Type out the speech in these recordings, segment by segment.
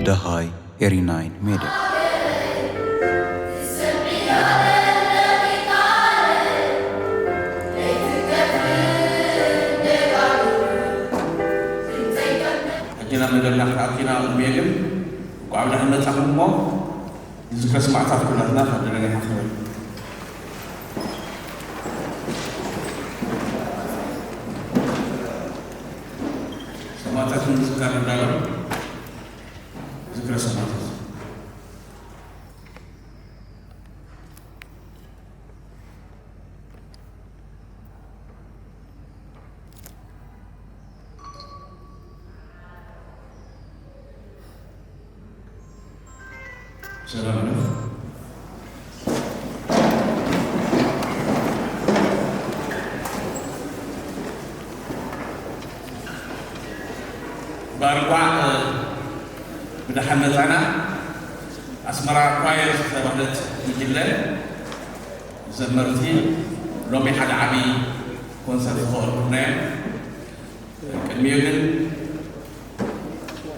ደሃይ ኤሪ ናይን ሜድያ። ሕጂ ናብ መደብና ክትኣቱና ቅድሚኡ ግን እንኳዕ ብደሓን መጻኹም እሞ ንዝክረ ሰማእታት ኩላትና ካብ ደለና ይሓፍረ። ሰማእታት ንምዝካር እንዳሎ ዝክረ ሰማእታት። ሰላም ነው። ባርኳ ብደሓን መጻና። ኣስመራ ኳየር ዝተባህለት ጉጅለ ዘመርቲ ሎሚ ሓደ ዓቢ ኮንሰርት ከቕርቡልና እዮም። ቅድሚኡ ግን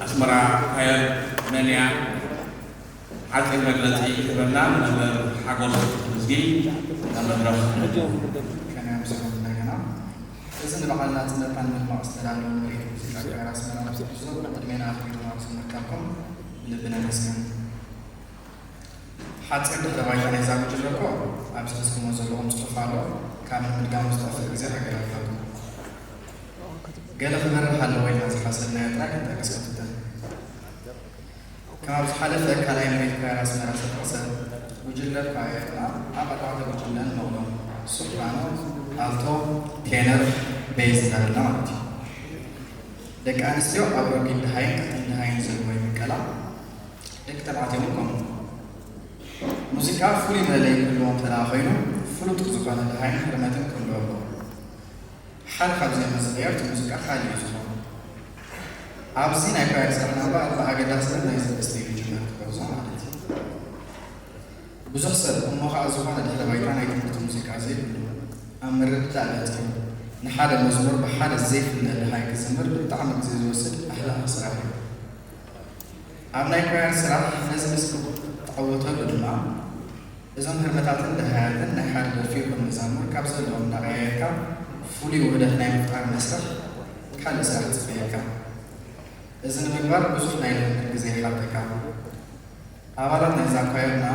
ኣስመራ ኳየር መን እያ? ሓጺር መግለጺ ክህበና ንመምህር ሓጎስ እዝጊ ናብ መድረኽ። ከመይ ኣምሲኹም እንደገና? እዚ ንበዓል ናጽነትና ንምድማቕ ዝተዳለወ ምርኢት ሙዚቃ ኳየር ኣስመራ ምስ ብዙ ቅድሜና ኣኽቢሩ ናብ ዝምርካብኩም ብልቢ ነመስግን። ሓጺር ድሕረ ባይታ ናይዛ ጉጅለ እኮ ኣብዚ ሒዝኩሞ ዘለኹም ጽሑፍ ኣሎ፣ ካብ ንምድጋሙ ዝጠፍእ ግዜ ከገላግለኩም። ገለ ክበርህ ኣለዎ ኢልና ዝሓሰብናዮ ጥራይ ክንጠቅስ ክንፍትን። ከም ኣብ ዝሓለፈ ካልኣይ ምርኢት ኳየር ኣስመራ ዝተጠቕሰ፣ ጉጅለ ኳየርና ኣብ ኣርባዕተ ጉጅለ ንመቕሎም፣ ሶፕራኖ፣ ኣልቶ፣ ቴነር፣ ቤዝ እንዳበልና ማለት እዩ። ደቂ ኣንስትዮ ኣብ ረጒድ ደሃይን ቀጢን ደሃይን ዘለዎ ይምቀላ። ደቂ ተባዕትዮ እውን ከምኡ። ሙዚቃ ፍሉይ መለለዪ ክህልዎ እንተ ደኣ ኾይኑ፣ ፍሉጥ ዝኾነ ደሃይን ህርመትን ክህልዎ ኣለዎ። ሓደ ካብዚኦም እዚ ቀየርቲ ሙዚቃ ካልእ እዩ ዝኸውን። ኣብዚ ናይ ኳየር ስራሕና እምበኣር ብኣገዳስነት ናይዚ ኣርእስቲ እዩ ዝጅመር ክገልጾ ማለት እዩ። ብዙሕ ሰብ እሞ ኸኣ ዝኾነ ድሕረ ባይታ ናይ ትምህርቲ ሙዚቃ ዘይብሉ፣ ኣብ ምርድዳእ ለጢሙ፣ ንሓደ መዝሙር ብሓደ ዘይፍለ ደሃይ ክዝምር ብጣዕሚ ግዜ ዝወስድ ኣህላኺ ስራሕ እዩ። ኣብ ናይ ኳየር ስራሕ ነዚ ምስቲ ክትዕወተሉ ድማ፣ እዞም ህርመታትን ደሃያትን ናይ ሓደ ደርፊ ይኹን መዛሙር ካብ ዘለዎም እንዳቐያየርካ ፍሉይ ውህደት ናይ ምፍጣር መስርሕ ካልእ ስራሕ ይጽበየካ። እዚ ንምግባር ብዙሕ ናይ ልምምድ ግዜ ይሓተካ። ኣባላት ናይዛ ኳየርና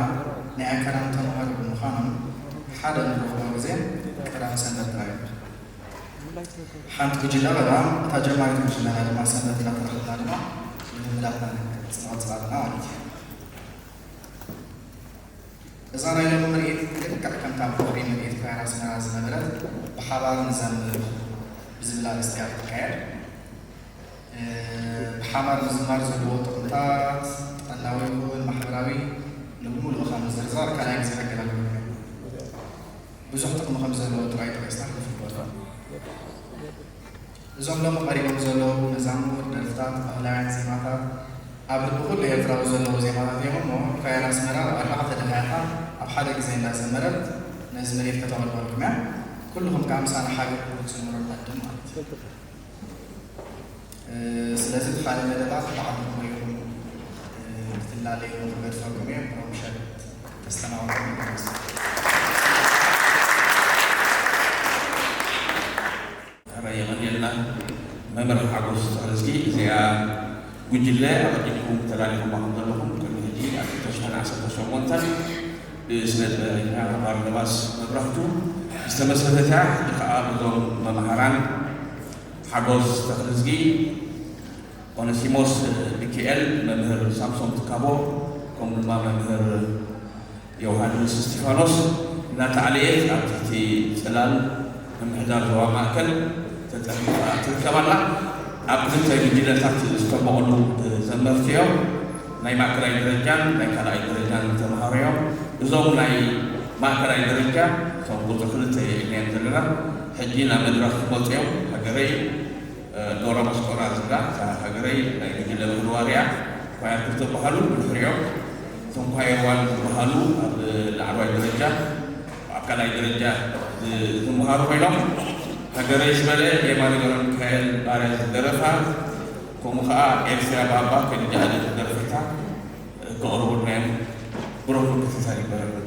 ናይ ኣካዳሚ ተምሃሮ ብምዃኖም ሓደ እንረኽቦ ግዜ ቀዳም ሰንበት ጥራይ እዩ። ሓንቲ ጉጅለ ቀዳም፣ እታ ጀማሪት ጉጅለና ድማ ሰንበት እንዳተረኽብና ድማ ልምምዳትና ንጽናዕ ጽናዕና ማለት እዩ። እዛ ናይ ሎሚ ምርኢት ልክዕ ከምታ ኣብ ድሕሪ ምርኢት ኳየር ኣስመራ ዝነበረት ብሓባር ንዘምር ብዝብል ኣርእስቲ እያ ትካየድ። እ፣ ብሓባር ምዝማር ዘለዎ ጥቕምታት፣ ጥዕናዊ ይኹን ማሕበራዊ፣ ንብምሉኡ ካብ ምዝርዛር ካልኣይ ግዜ ከገላግለኩም እየ። ብዙሕ ጥቕሚ ከም ዘለዎ ጥራይ ጠቒስና ክንፍልጦ። እዞም ሎሚ ቀሪቦም ዘለዉ መዛሙር፣ ደርፍታት፣ ባህላውያን ዜማታት፣ ኣብ ልቢ ኩሉ ኤርትራዊ ዘለዉ ዜማታት እዮም እሞ፣ ኳየር ኣስመራ ብኣርባዕተ ደሃያታ ኣብ ሓደ ግዜ እንዳዘመረት ነዚ ምርኢት ከተቕርበልኩም እያ። ኩልኹም ከኣ ምሳና ሓቢርኩም ክትዝምሩ ንዕድም ማለት እዩ። እ፣ ስለዚ ብኻልእ መደባት ብዓቕምኹም ኢኹም፣ እ፣ ክትላለዩ ክገድፈኩም እየ። ፕሮሞሽን ተስተናግዱ። ሕራይ የቐንየልና። መምህር ሓጎስ ተኽለዝጊ፣ እዚኣ ጉጅለ ኣቐዲምኩም ተላሊኹማ ከም ዘለኹም ቅድሚ ሕጂ ኣብ ክልተ ሽሕን ዓሰርተ ሸሞንተን ብስነ ጥበበኛ ባርነባስ መብራህቱ ዝተመስረተት እያ። ሕጂ ከኣ በዞም መማህራን ሓጎስ ተኽለዝጊ፣ ኦነሲሞስ ሚኪኤል፣ መምህር ሳምሶን ትካቦ፣ ከምኡ ድማ መምህር ዮሃንስ እስጢፋኖስ እናተዓለየት ኣብ ትሕቲ ጽላል ምምሕዳር ዞባ ማእከል ተጠርኒፋ ትርከብ ኣላ። ኣብ ክልተ ጉጅለታት ዝተመቐሉ ዘመርቲ እዮም። ናይ ማእከላይ ደረጃን ናይ ካልኣይ ደረጃን ተምሃሮ እዮም። እዞም ናይ ማእከላይ ደረጃ፣ እቶም ቁጽሪ ክልተ ኢልናዮም ዘለና፣ ሕጂ ናብ መድረኽ ክመጹ እዮም። ሃገረይ ዶሮ መስቆራ ዝብላ፣ እታ ሃገረይ ናይ ጉጅለ ምህርዋር እያ። ኳየር ክልተ ዝበሃሉ ብድሕሪኦም፣ እቶም ኳየር ዋን ዝበሃሉ ኣብ ላዕለዋይ ደረጃ፣ ኣብ ካልኣይ ደረጃ ዝ-፣ ዝመሃሩ ኮይኖም፣ ሃገረይ ዝበለ የማነ ገብረሚካኤል ባርያ ዝደረፋ፣ ከምኡ ኸዓ ኤልፍያ ባባ ከንጃኣለ ዝደረፈታ ክቕርቡልና እዮም። ብሩኽ ምክትታል ይግበረልና።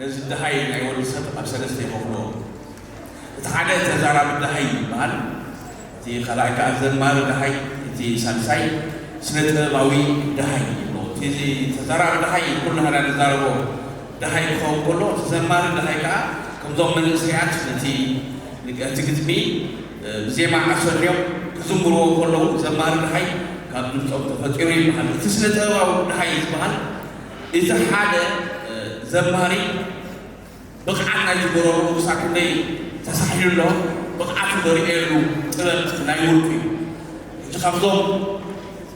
ነዚ ደሃይ ናይ ወዲ ሰብ ኣብ ሰለስተ ይኸፍልዎ። እቲ ሓደ ተዛራቢ ደሃይ ይበሃል። እቲ ካልኣይ ከኣ ዘማሪ ደሃይ፣ እቲ ሳልሳይ ስነ ጥበባዊ ደሃይ ይብሎ። እቲ ተዛራቢ ደሃይ ኩሉ ሃና ንዛረቦ ደሃይ ክኸውን ከሎ፣ እቲ ዘማሪ ደሃይ ከኣ ከምዞም መንእሰያት ነቲ እቲ ግጥሚ ብዜማ ኣሰሪዮም ክዝምርዎ ከለዉ ዘማሪ ደሃይ ካብ ድምፆም ተፈጢሩ ይበሃል። እቲ ስነ ጥበባዊ ደሃይ ዝበሃል እቲ ሓደ ዘማሪ ብቕዓት ናይቲ ጎረሮ ክሳብ ክንደይ ተሳሒሉ ኣሎ፣ ብቕዓቱ ዘርእየሉ ጥበብ ናይ ውልቁ እዩ። ሕጂ ካብዞም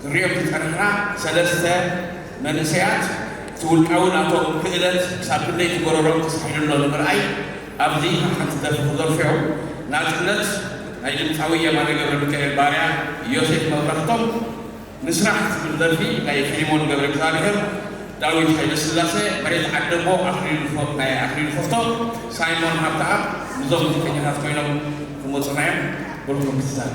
ክንሪኦም ዝጸናሕና ሰለስተ መንእሰያት እቲ ውልቃዊ ናቶም ክእለት ክሳብ ክንደይ እቲ ጎረሮም ተሳሒሉ ኣሎ ንምርኣይ ኣብዚ ሓንቲ ደርፊ ክደርፉ እዮም። ናጽነት ናይ ድምፃዊ የማነ ገብረ ሚካኤል ባርያ፣ ዮሴፍ መብራህቶም፣ ንስራሕ ዝብል ደርፊ ናይ ፊሊሞን ገብረ እግዚኣብሔር፣ ዳዊት ሃይለ ስላሴ፣ መሬት ዓደቦ፣ ኣኽሊሉ ፎ-፣ ናይ ኣኽሊሉ ፎቶ፣ ሳይሞን ሃብተኣብ፣ ንዞም ሙዚቀኛታት ኮይኖም ክመፁና እዮም። ብሩኽ ምክትታል።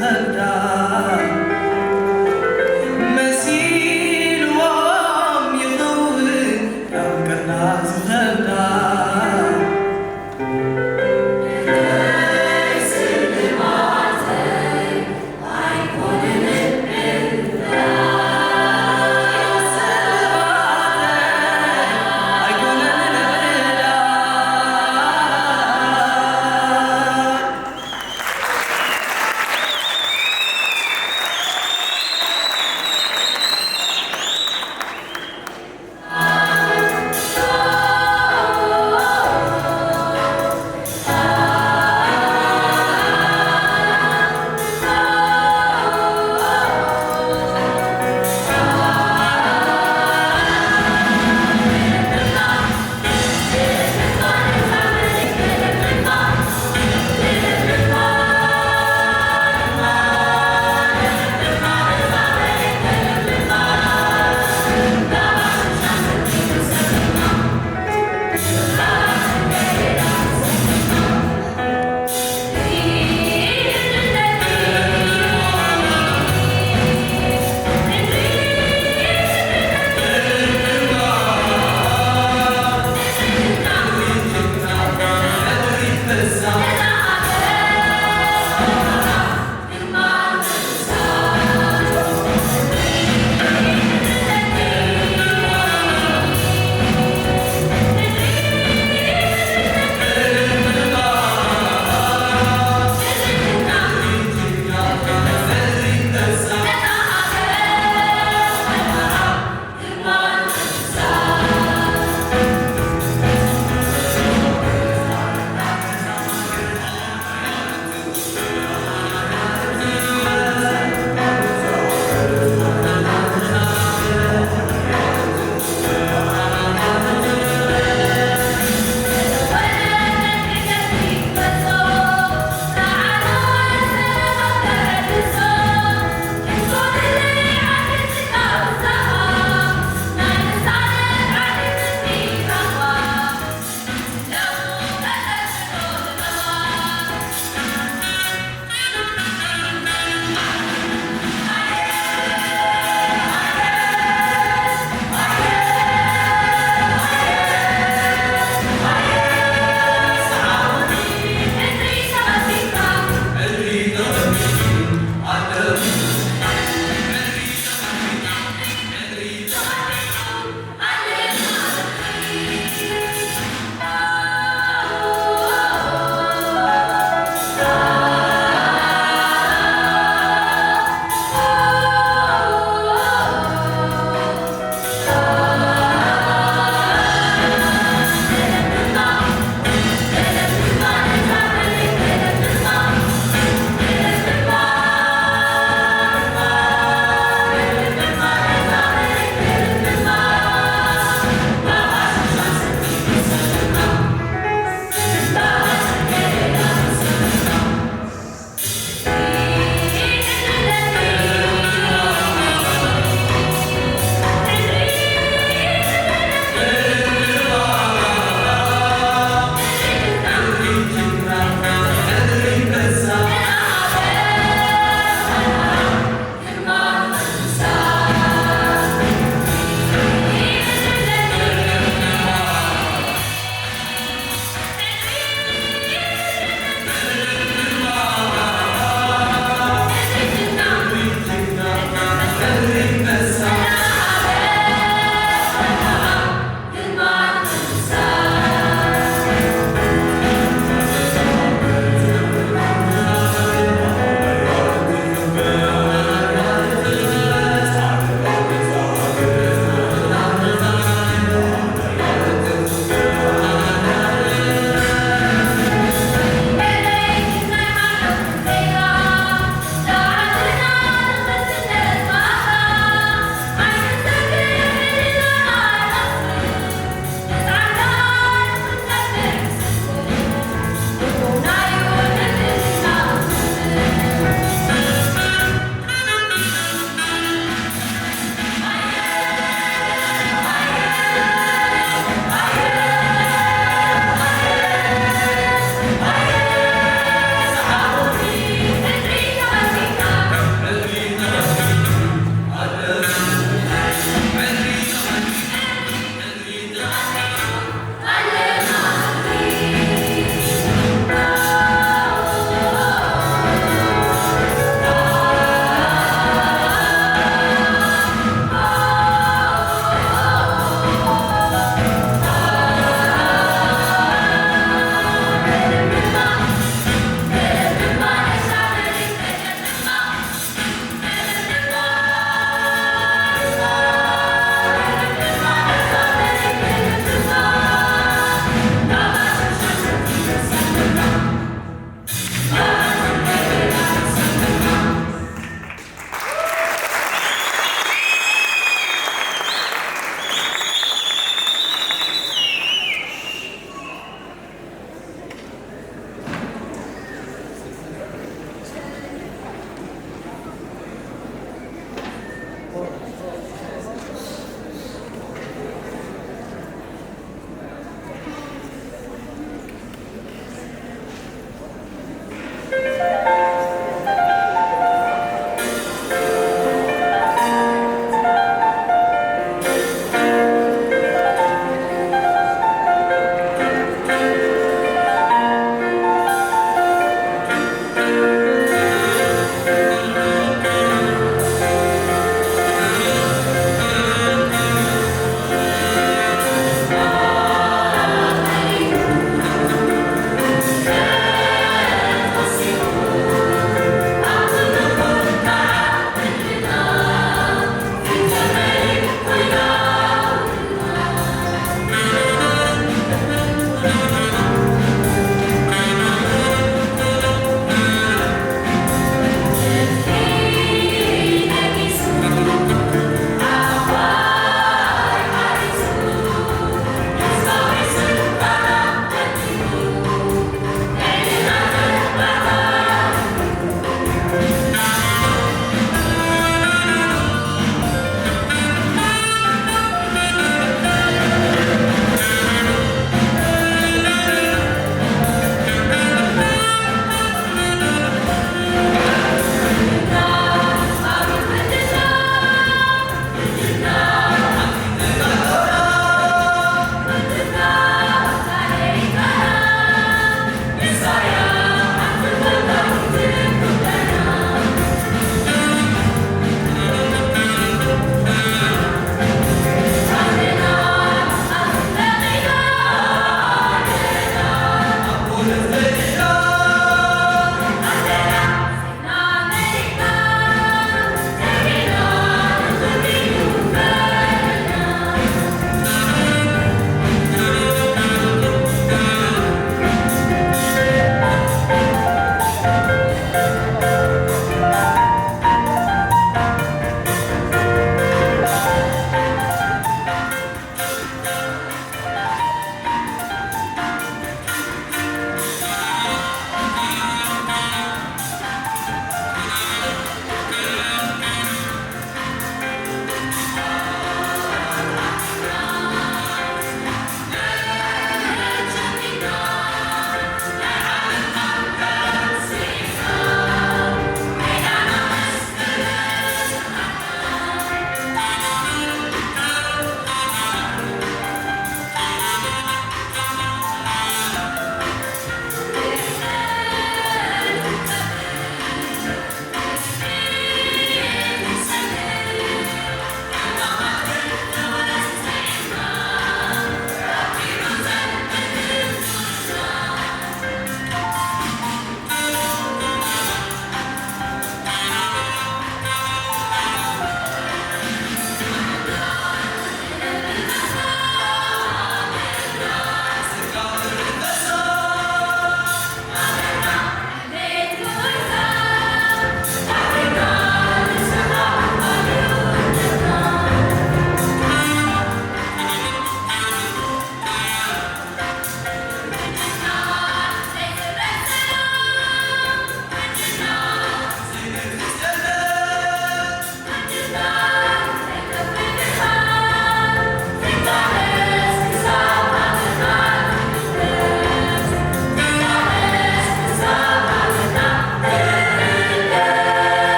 ዝኸብዳ፣ መሲልዎም ይኸውን ካብ ቅርና ዝኸብዳ።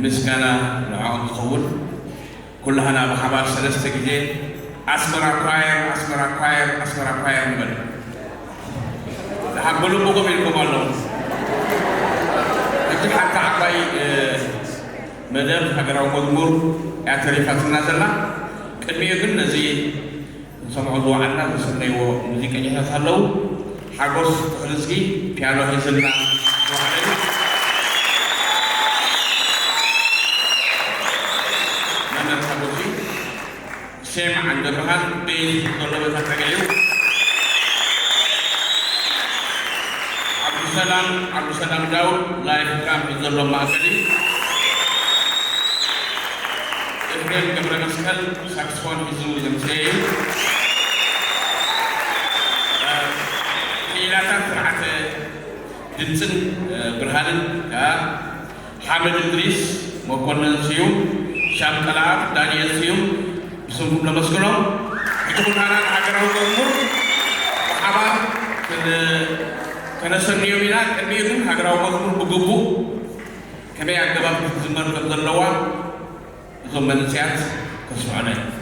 ምስጋና ንዕኦም ዝኸውን። ኩላህና ብሓባር ሰለስተ ግዜ ኣስመራ ኳየር፣ ኣስመራ ኳየር፣ ኣስመራ ኳየር ንበል። ደሓር ብልብኹም ኢልኩም ኣለኹም። ሕጂ ሓንቲ ዓባይ፣ እ፣ መደብ ሃገራዊ መዝሙር እያ ተሪፋትና ዘላ። ቅድሚኡ ግን ነዚ ንሰምዖ ዝወዓልና ዝስነይዎ ሙዚቀኛታት ኣለዉ። ሓጎስ ተኽልዝጊ ፒያኖ ሒዝልና ዝወዓለ እዩ። መምህር ሓጎስ እዩ። ሴም ዓንደብርሃን ቤዝ ዘሎ መታጠቂያ እዩ። ዓብዱሰላም፣ ዓብዱሰላም ዳውድ ላይፍ ድራም ሒዙ ዘሎ ማእከል እዩ። ኤፍሬም ገብረ መስቀል ሳክስፎን ሒዙ ዘምሰየ እዩ። ክኢላታት ስርዓተ ድምፅን፣ እ፣ ብርሃንን ከዓ ሓመድ እድሪስ፣ መኮነን ስዩም፣ ሻምቀል ኣብ ዳንኤል ስዩም ብስምኩም ነመስግኖም። ሕጂ ኩላና ንሃገራዊ መዝሙር ብሓባር ክን-፣ ከነሰንዮም ኢና። ቅድሚኡ ግን ሃገራዊ መዝሙር ብግቡእ ከመይ ኣገባብ ክትዝመር ከም ዘለዋ እዞም መንእሰያት ከስምዑና እዮም።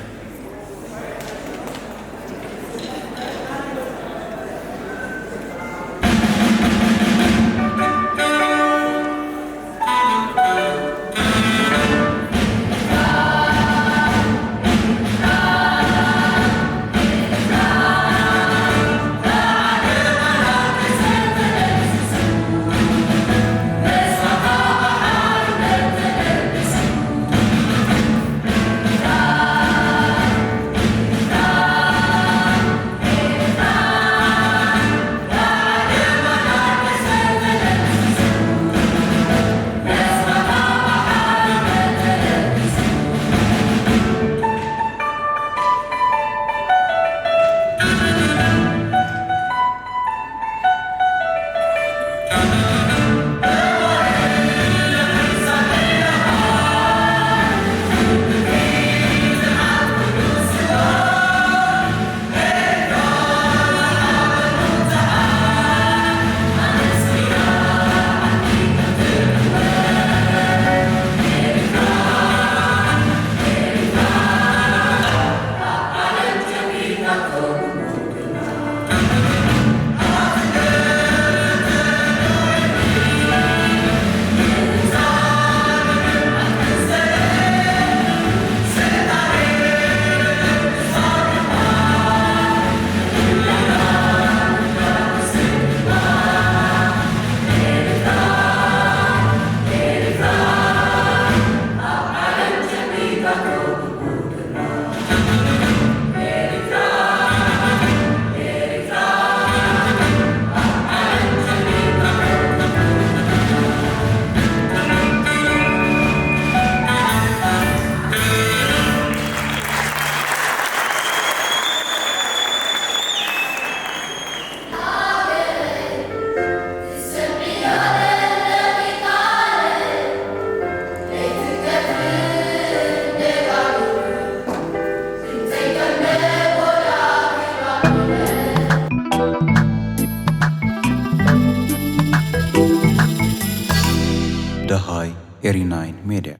ደሃይ ኤሪ ናይን ሜድያ።